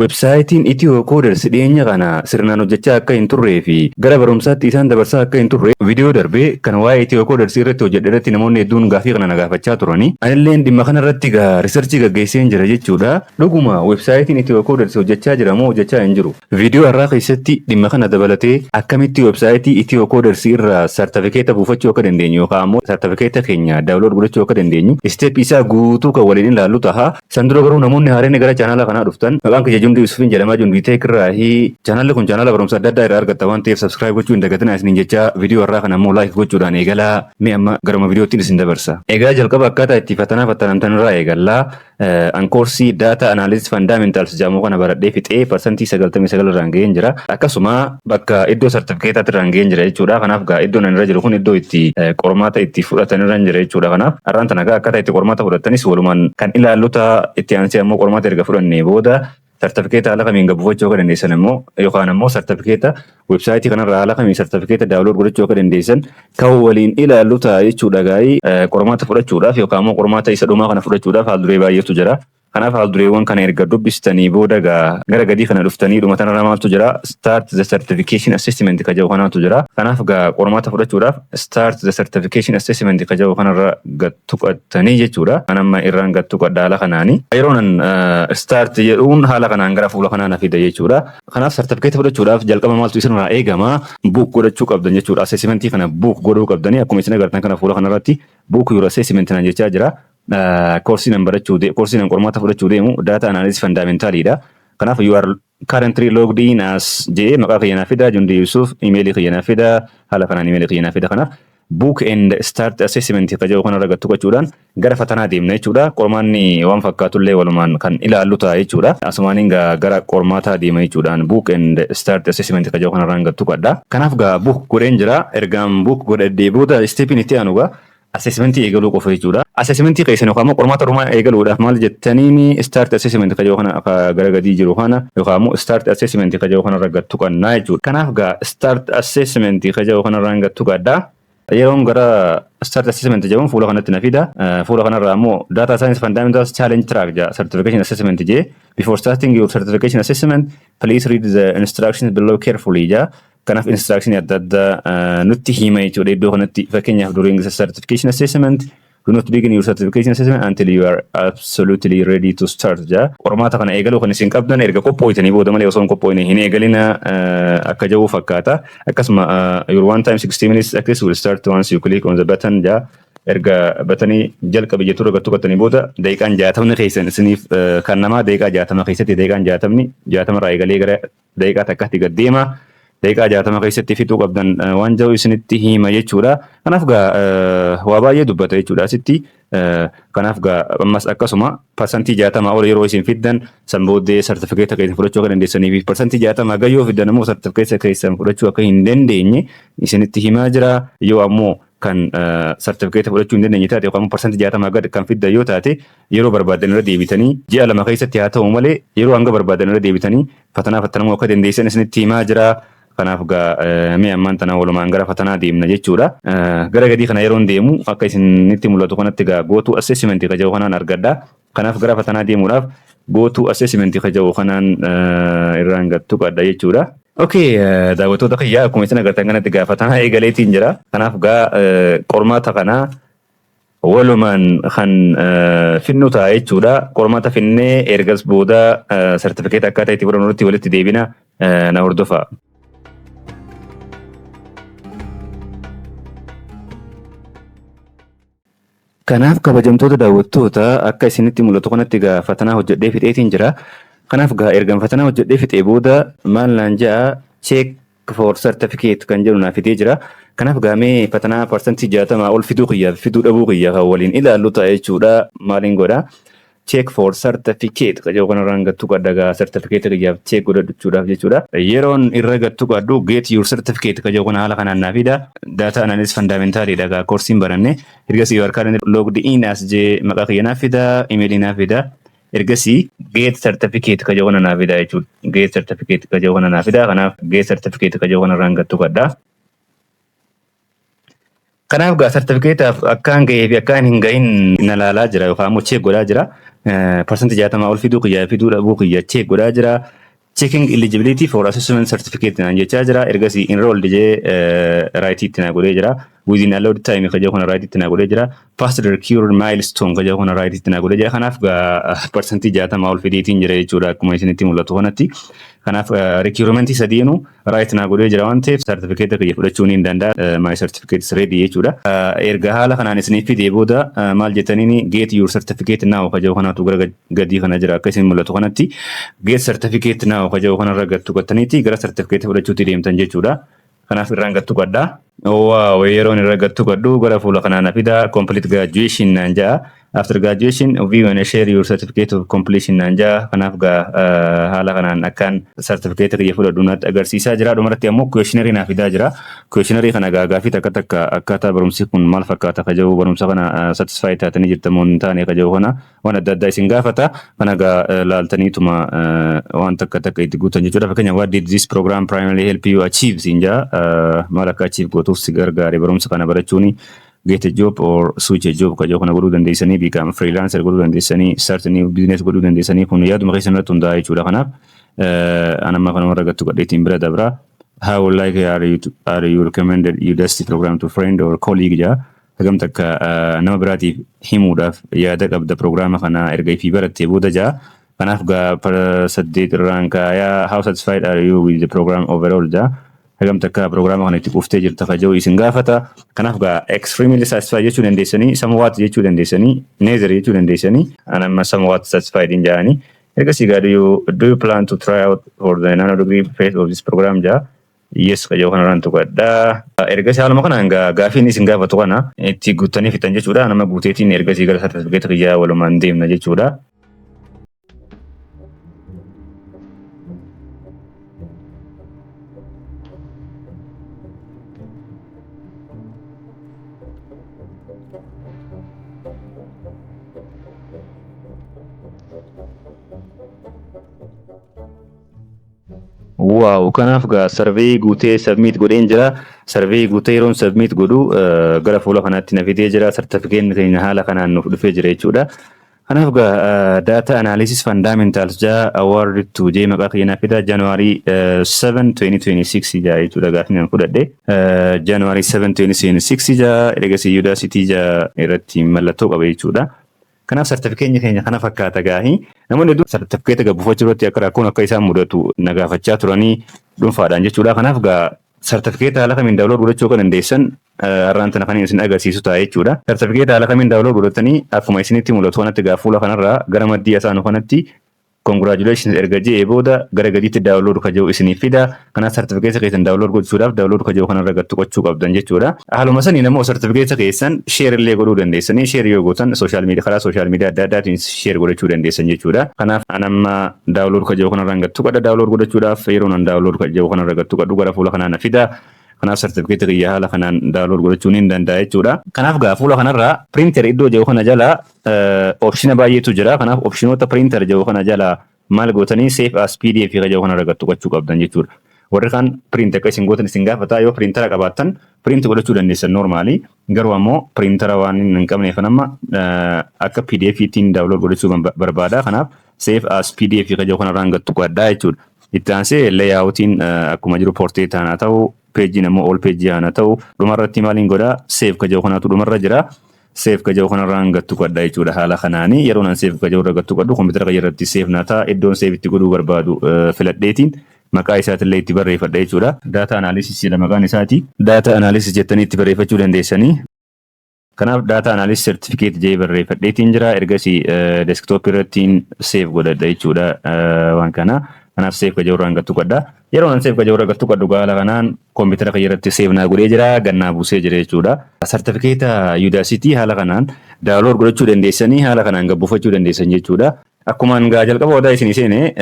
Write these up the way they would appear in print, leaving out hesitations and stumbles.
Websaayitiin Ethio Coders dhiyeenya kana sirnaan hojjechaa akka hin turree fi gara barumsaatti isaan dabarsaa akka hin turre viidiyoo darbee kan waa'ee Ethio Coders irratti hojjedhe irratti namoonni hedduun gaafii kana na gaafachaa turani. Anilleen dhimma kana irratti gaa research gaggeesseen jira jechuudha. Dhuguma websaayitiin Ethio Coders hojjechaa jira moo hojjechaa hin jiru? Viidiyoo har'aa keessatti dhimma kana dabalatee akkamitti websaayitii Ethio Coders irraa sartifikeeta buufachuu akka dandeenyu yookaan ammoo sartifikeeta keenya download godhachuu akka dandeenyu step isaa guutuu kan waliin ilaallu taha. San dura garuu namoonni haareen gara chaanaala kanaa dhuftan, maqaan kiyya Jundii Yusufiin jedhama. Jundii Tech irraahi. Chaanaalli kun chaanaala barumsa adda addaa irraa argatta waan ta'eef, subscribe gochuu hin dagatinaa isiniin jecha, viidiyoo har'aa kana immoo like gochuudhaan eegalaa. Mee amma garuma viidiyoottiin isin dabarsa. Egaa jalqaba akkaataa itti fatanaa fattanamtan irraa eegallaa. An koorsii Data Analysis Fundamentals jedhamu kana baradhee fixee 99% irraan ga'een jira. Akkasuma bakka iddoo sartifikeetaatti irraan ga'een jira jechuudha. Kanaaf gaa iddoon ani irra jiru kun iddoo itti qormaata itti fudhatan irra jira jechuudha. Kanaaf har'aan tana gaa akkaataa itti qormaata fudhatanis walumaan kan ilaallu ta'a. Itti aansee ammoo qormaata erga fudhannee booda sartifikeeta haala kamiin gabbifachuu akka dandeessan immoo, yookaan ammoo sartifikeeta websaayitii kanarraa haala kamiin sartifikeeta download godhachuu akka dandeessan kan waliin ilaallu ta'a jechuudha. Gaa'ii qormaata fudhachuudhaaf yookaan ammoo qormaata isa dhumaa kana fudhachuudhaaf haal duree baay'eetu jira. Kanaaf haal dureewwan kana erga dubbistanii booda gaa gara gadii kana dhuftanii dhuma tanarra maaltu jira? "Start the certification assessment" ka jedhu kanaatu jira. Kanaaf gaa qormaata fudhachuudhaaf "Start the certification assessment" ka jedhu kanarra gad tuqattanii jechuudha. Kan amma irraan gad tuqadha haala kanaani. Yeroo nan "Start" jedhuun haala kanaan gara fuula kanaa na fida jechuudha. Kanaaf sartifikeeta fudhachuudhaaf jalqaba maaltu isinirraa eegama? Book godhachuu qabdan jechuudha. Assessmentii kana book godhuu qabdanii. Akkuma isin agartan kana fuula kanarratti "Book your assessment" naan jechaa jira. Koorsii nan barachuu, koorsii nan qormaata fudhachuu deemu Data Analysis Fundamentaliidha. Kanaaf "You are currently logged in as" jedhee maqaa kiyya naaf fida. Jundii Yusuf, imeelii kiyya naaf fida. Haala kanaan imeelii kiyya naaf fida. Kanaaf "Book and start assessment" ka jedhu kanarra gad tuqachuudhaan gara fatanaa deemna jechuudha. Qormaanni waan fakkaatullee walumaan kan ilaallu ta'a jechuudha. Asumaaniin gara qormaataa deema jechuudhaan "Book and start assessment" ka jedhu kanarraan gad tuqadha. Kanaaf gaa book godheen jira. Ergaan book godhadhee booda stepiin itti aanu gaa assessmentii eegaluu qofa jechuudha. Assessmentii keessan yookaan immoo qormaata dhumaa eegaluudhaaf maal jettaniin? "Start assessment" ka jedhu kana gara gadii jiru kana yookaan immoo "Start assessment" ka jedhu kanarra gad tuqannaa jechuudha. Kanaaf gaa "Start assessment" ka jedhu kanarraan gad tuqadha. Yeroon gara "Start assessment" jedhamu fuula kanatti na fida. Fuula kanarraa immoo "Data Science Fundamentals Challenge Track" jedha, "Certification Assessment" jee. "Before starting your certification assessment, please read the instructions below carefully" jedha. Kanaaf instruction adda addaa nutti hima jechuudha iddoo kanatti. Fakkeenyaaf, "During the certification assessment, do not begin your certification assessment until you are absolutely ready to start" jedha. Qormaata kana eegaluu kan isin qabdan erga qophooytanii booda malee osoo hin qophooyne hin eegalina akka jedhu fakkaata. Akkasuma "Your one time 60 minutes access will start once you click on the button" jedha. Erga batanii jalqabe jettuu erga tuqattanii booda daqiiqaan 60 keessan isiniif kan namaa daqiiqaa 60 keessatti, daqiiqaan 60 60 irraa eegalee gara daqiiqaa takkaatti gad deema. Daqiiqaa 60 keessatti fixuu qabdan waan jiru isinitti hima jechuudha. Kanaaf gaa waa baay'ee dubbata jechuudha asitti. Kanaaf gaa ammas akkasuma 60% ol yeroo isin fiddan san booddee sartifikeeta keessan fudhachuu akka dandeessanii fi 60% gad yoo fiddan immoo sartifikeeta keessan fudhachuu akka hin dandeenye isinitti himaa jira. Yoo ammoo kan sartifikeeta fudhachuu hin dandeenye taate yookaan immoo 60% gad kan fiddan yoo taate, yeroo barbaadan irra deebitanii, ji'a 2 keessatti haa ta'u malee, yeroo hanga barbaadan irra deebitanii fatanaa fattanamuu akka dandeessan isinitti himaa jira. Kanaaf gaa mee ammaan tana walumaan gara fatanaa deemna jechuudha. Gara gadii kana yeroon deemu akka isinitti mul'atu kanatti gaa "Go to assessment" ka jedhu kanaan argadha. Kanaaf gara fatanaa deemuudhaaf "Go to assessment" ka jedhu kanaan irraan gad tuqadha jechuudha. Okay, daawwattoota kiyyaa, akkuma isin agartan kanatti gaa fatanaa eegaleetiin jira. Kanaaf gaa qormaata kana walumaan kan finnu ta'a jechuudha. Qormaata finnee ergas booda sartifikeeta akkaataa itti fudhannu walitti deebina, na hordofa. Kanaaf kabajamtoota daawwattoota, akka isinitti mul'atu kanatti gaa fatanaa hojjedhee fixeetiin jira. Kanaaf gaa ergan fatanaa hojjedhee fixee booda maal naan ja'a? "Check for certificate" kan jedhu naa fidee jira. Kanaaf gaa mee fatanaa 60% ol fiduu kiyyaa fi fiduu dhabuu kiyyaa kan waliin ilaallu ta'a jechuudha. Maaliin godha? "Check for certificate" kan jedhu kanarraan gad tuqadha gaa certificate kiyyaaf check godhachuudhaaf jechuudha. Yeroon irra gad tuqadhu "Get your certificate" kan jedhu kana haala kanaan naa fida. Data Analysis Fundamentalidha gaa koorsiin baranne. Ergasii "You are currently logged in as" jee maqaa kiyya naa fida, imeelii naa fida. Ergasii "Get certificate" kan jedhu kana naa fida jechuudha. "Get certificate" kan jedhu kana naa fida. Kanaaf "Get certificate" kan jedhu kanarraan gad tuqadha. Kanaaf gaa sartifikeetaaf akkaan gahee fi akkaan hin gahin na laalaa jira yookaan immoo check godhaa jira. 60% ol fiduu kiyyaa fiduu dhabuu kiyya check godhaa jira. Checking eligibility for assessment certificate naan jechaa jira. Ergasii enrolled jee right itti naa godhee jira. Within allowed time ka jedhu kana right itti naa godhee jira. Past the required milestone ka jedhu kana right itti naa godhee jira. Kanaaf 60% ol fideetiin jira jechuudha akkuma isinitti mul'atu kanatti. Kanaaf requirement sadiinuu right naa godhee jira waan ta'eef certificate kiyya fudhachuu ni danda'a. My certificate is ready jechuudha. Erga haala kanaan isiniif fidee booda maal jettaniini, get your certificate now ka jedhu kanaatu gara gadii kana jira akka isin mul'atu kanatti. Get certificate now ka jedhu kanarra gad tuqattaniiti gara certificate fudhachuutti deemtan jechuudha. Kanaaf irraan gad tuqadha. Wow, yeroon irra gad tuqadhu gara fuula kanaa na fida. Complete graduation naan ja'a. After graduation, view and share your certificate of completion naan ja'a. Kanaaf gaa haala kanaan akkaan certificate kiyya fudhadhu natti agarsiisaa jira. Dhumarratti ammoo questionnaire naa fidaa jira. Questionnaire kana gaa gaafii takka takka akkaataa barumsi kun maal fakkaata ka jedhu, barumsa kana satisfy taatanii jirta moo hin taane ka jedhu kana waan adda addaa isin gaafata. Kana gaa laaltaniituma waan takka takka itti guutan jechuudha. Fakkeenyaaf, "What did this program primarily help you achieve?" siin jaa. Maal akka achieve gootuuf si gargaare barumsa kana barachuuni? Get a job or switch a job ka jedhu kana godhuu dandeessanii, become freelancer godhuu dandeessanii, start a new business godhuu dandeessanii. Kun yaaduma keessan irratti hundaa'a jechuudha. Kanaaf an amma kanuma irra gattu gadheetiin bira dabra. How like are you recommended Udacity program to friend or colleague jaa. Hagam takka nama biraatiif himuudhaaf yaada qabda prograama kana erga ifii barattee booda jaa. Kanaaf gaa 8 irraan kaayaa. How satisfied are you with the program overall jaa. Hagam takka prograama kana itti quuftee jirta ka jedhu isin gaafata. Kanaaf gaa extremely satisfied jechuu dandeessanii, somewhat jechuu dandeessanii, neither jechuu dandeessanii. An amma somewhat satisfied hin jedhanii. Ergasii gaa do you plan to try out for the nano degree phase of this program jaa. Yes ka jedhu kanarraan tuqadhaa. Ergasii haaluma kanaan gaa gaafiin isin gaafatu kana itti guuttanii fixan jechuudha. Nama guuteetiin ergasii gara certificate kiyyaa walumaan deemna jechuudha. Wow, kanaaf gaa survey guutee submit godheen jira. Survey guutee yeroon submit godhu gara fuula kanaatti na fidee jira. Sartifikeetni keenya haala kanaan nuuf dhufee jira jechuudha. Kanaaf gaa data analysis fundamentals jaa, award to jee maqaa kiyya naaf fida. January 7 2026 jaa jechuudha gaafni nan fudhadhe. January 7 2026 jaa, ergasii Udacity jaa irratti mallattoo qaba jechuudha. Kanaaf sartifikeetni keenya kana fakkaata gaahi. Namoonni hedduun sartifikeeta gabbifachuu irratti akka rakkoon akka isaan mudatu na gaafachaa turanii dhuunfaadhaan jechuudha. Kanaaf gaa sartifikeeta haala kamiin download godhachuu akka dandeessan har'aan tana kan isin agarsiisu ta'a jechuudha. Sartifikeeta haala kamiin download godhatanii, akkuma isinitti mul'atu kanatti gaa fuula kanarraa gara maddii asaanu kanatti congratulations erga je'ee booda gara gadiitti download ka jiru isiniif fida. Kanaaf sartifikeeta keessan download gochuudhaaf download ka jiru kanarra gad tuqachuu qabdan jechuudha. Haaluma saniin immoo sartifikeeta keessan share illee godhuu dandeessanii, share yoo gootan social media, karaa social media adda addaatiin share godhachuu dandeessan jechuudha. Kanaaf an amma download ka jiru kanarra gad tuqadha. Download godhachuudhaaf yeroo nan download ka jiru kanarra gad tuqadhu gara fuula kanaa na fida. Kanaaf sartifikeeta kiyya haala kanaan download godhachuu ni danda'a jechuudha. Kanaaf gaa fuula kanarraa printer iddoo jiru kana jala option baay'eetu jira. Kanaaf optionoota printer jiru kana jala maal gootanii, save as PDF ka jiru kanarra gad tuqachuu qabdan jechuudha. Warri kaan print akka isin gootan isin gaafata. Yoo printera qabaattan print godhachuu dandeessan normally, garuu ammoo printera waan hin qabneef amma akka PDF ittiin download godhachuu barbaada. Kanaaf save as PDF ka jiru kanarraan gad tuqadhaa jechuudha. Itti aansee layoutiin akkuma jiru portrait haa ta'u, pageiin ammoo all page haa ta'u, dhumarratti maaliin godhaa, save ka jiru kanaatu dhumarra jira. Save ka jiru kanarraan gad tuqadha jechuudha haala kanaanii. Yeroo nan save ka jiru irra gad tuqadhu kompiitara kiyya irratti save naa ta'a. Iddoon save itti godhuu barbaadu filadheetiin maqaa isaatillee itti barreeffadha jechuudha. Data analysis jedha maqaan isaati. Data analysis jettanii itti barreeffachuu dandeessanii. Kanaaf data analysis certificate jedhee barreeffadheetiin jira. Ergasii desktop irrattiin save godhadha jechuudha waan kana. Kanaaf save ka jiru irraan gad tuqadha. Yeroo nan save ka jiru irra gad tuqadhu haala kanaan kompiitara kiyya irratti save naa godhee jira. Gannaa buusee jira jechuudha. Sartifikeeta Udacity haala kanaan download godhachuu dandeessanii, haala kanaan gabbuufachuu dandeessan jechuudha. Akkuma gaa jalqaba odaa isin seene,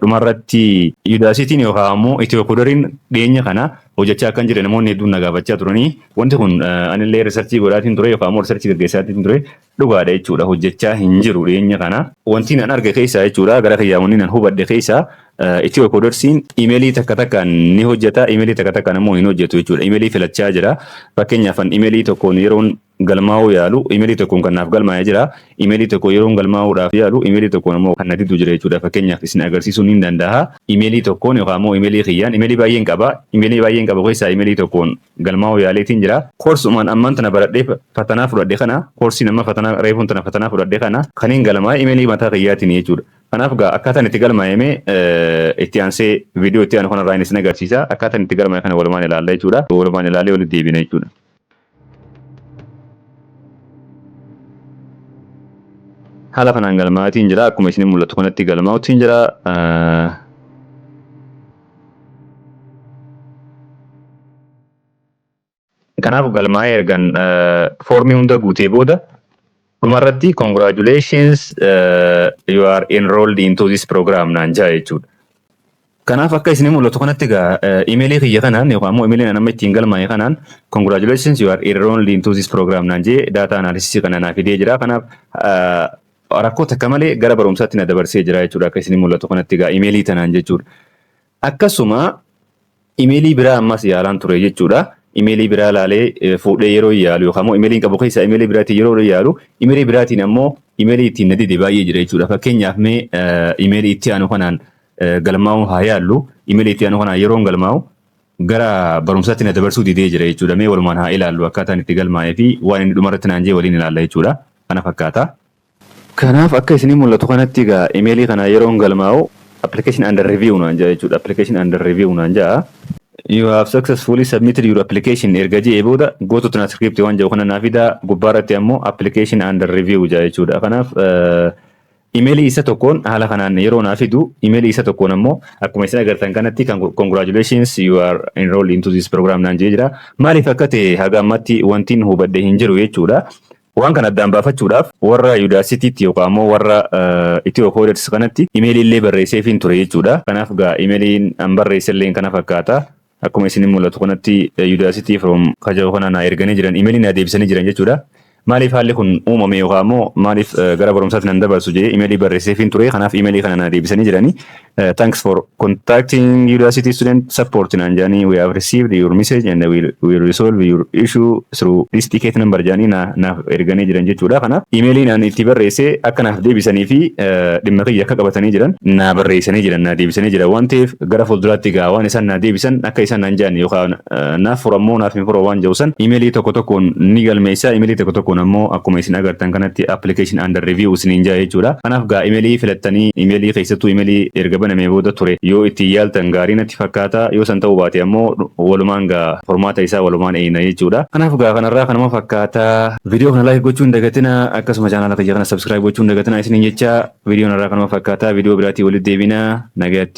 dhumarratti Udacityn yookaan ammoo Ethiocoderiin dhiyeenya kana hojjechaa akka hin jirre namoonni hedduun na gaafachaa turanii, wanti kun anillee research godhaatiin ture yookaan ammoo research gaggeessaatiin ture, dhugaadha jechuudha, hojjechaa hin jiru dhiyeenya kana. Wanti nan arge keessaa jechuudha, gara kiyyaawwanni nan hubadhe keessaa, Ethiocodersiin imeelii takka takkaan ni hojjeta, imeelii takka takkaan ammoo hin hojjetu jechuudha. Imeelii filachaa jira. Fakkeenyaaf, imeelii tokkoon yeroon Galmaa'uu yaalu imeelii tokkoon kan naaf galmaa'ee jira. Imeelii tokko yeroon galmaa'uudhaaf yaalu imeelii tokkoon ammoo kan na didu jira jechuudha. Fakkeenyaaf isin agarsiisuu ni danda'a. Imeelii tokkoon yookaan ammoo imeelii kiyyaan imeelii baay'een qaba. Imeelii baay'een qabu keessaa imeelii tokkoon galmaa'uu yaaleetiin jira. Koorsumaan ammaan tana baradhee fatanaa fudhadhe kana, koorsiin amma fatanaa reefuun tana fatanaa fudhadhe kana kaniin galmaa'e imeelii mataa kiyyaatiin jechuudha. Kanaaf gaa akkaataan itti galmaa'eme itti aansee viidiyoo itti aanu kanarraa isin agarsiisa. Akkaataan itti galmaa'e kana walumaan ilaalla jechuudha. Walumaan ilaalee walitti deebina jechuudha. Haala kanaan galmaa'atiin jira. Akkuma isin mul'atu kanatti galmaa'utiin jira. Kanaaf galmaa'ee ergan foormii hunda guutee booda dhumarratti "Congratulations, you are enrolled into this program" naan jaa jechuudha. Kanaaf akka isin mul'atu kanatti egaa imeelii kiyya kanaan yookaan ammoo imeelii nama ittiin galmaa'e kanaan "Congratulations, you are enrolled into this program" naan jee data analysis kana naa fidee jira. Kanaaf rakkoo takka malee gara barumsaatti na dabarsee jira jechuudha, akka isin mul'atu kanatti egaa imeelii tanaan jechuudha. Akkasuma imeelii biraa ammas yaalaan ture jechuudha. Imeelii biraa laalee fuudhee yeroo yaalu yookaan immoo imeeliin qabu keessaa imeelii biraatiin yeroo yaalu, imeelii biraatiin ammoo imeelii ittiin na dide baay'ee jira jechuudha. Fakkeenyaaf mee imeelii itti aanu kanaan galmaa'uu haa yaallu. Imeelii itti aanu kanaan yeroon galmaa'u gara barumsaatti na dabarsuu didee jira jechuudha. Mee walumaan haa ilaallu, akkaataan itti galmaa'ee fi waan inni dhumarratti naan jee waliin ilaalla jechuudha. Kana fakkaata. Kanaaf akka isinii mul'atu kanatti egaa imeelii kana yeroon galmaa'u "Application under review" naan jaa jechuudha. "Application under review" naan jaa. "You have successfully submitted your application" erga jedhee booda "Go to transcript" waan jedhu kana naa fidaa, gubbaarratti ammoo "Application under review" jaa jechuudha. Kanaaf imeelii isa tokkoon haala kanaan yeroo naa fidu, imeelii isa tokkoon ammoo akkuma isin agartan kanatti "Congratulations, you are enrolled into this program" naan jedhee jira. Maaliif akka ta'e haga ammatti wantiin hubadhe hin jiru jechuudha. Waan kana addaan baafachuudhaaf warra Udacityitti yookaan ammoo warra Ethio Coders kanatti imeelii illee barreesseefiin ture jechuudha. Kanaaf gaa imeeliin an barreesse kana fakkaata. Akkuma isin mul'atu kanatti Udacity from kaja'u kana naa erganii jiran, imeelii naa deebisanii jiran jechuudha. Maaliif haalli kun uumame yookaan ammoo maaliif gara barumsaatti nan dabarsu jedhee imeelii barreesseefiin ture. Kanaaf imeelii kana naa deebisanii jirani. "Thanks for contacting Udacity student support" naan jedhanii, "We have received your message and we will resolve your issue through this ticket number" jedhanii naaf erganii jiran jechuudha. Kanaaf imeelii naan itti barreessee akka naaf deebisanii fi dhimma kiyya akka qabatanii jiran naa barreessanii jiran, naa deebisanii jiran waan ta'eef, gara fuulduraatti gaa waan isaan naa deebisan, akka isaan naan jedhan yookaan naaf furammoo naaf hin furu waan jedhu san imeelii tokko tokkoon ni galmeessa. Imeelii tokko tokkoon ammoo akkuma isin agartan kanatti "Application under review" isiniin jaa jechuudha. Kanaaf gaa imeelii filattanii, imeelii keessattuu imeelii erga banamee booda ture yoo ittiin yaaltan gaarii natti fakkaata. Yoo san ta'uu baate ammoo walumaan gaa formaata isaa walumaan eeyina jechuudha. Kanaaf gaa kanarraa kanuma fakkaata. Viidiyoo kana like gochuu hin dagatina, akkasuma chaanaala kiyya kana subscribe gochuu hin dagatina isiniin jecha. Viidiyoon irraa kanuma fakkaata. Viidiyoo biraatii walitti deebina, nagaatti.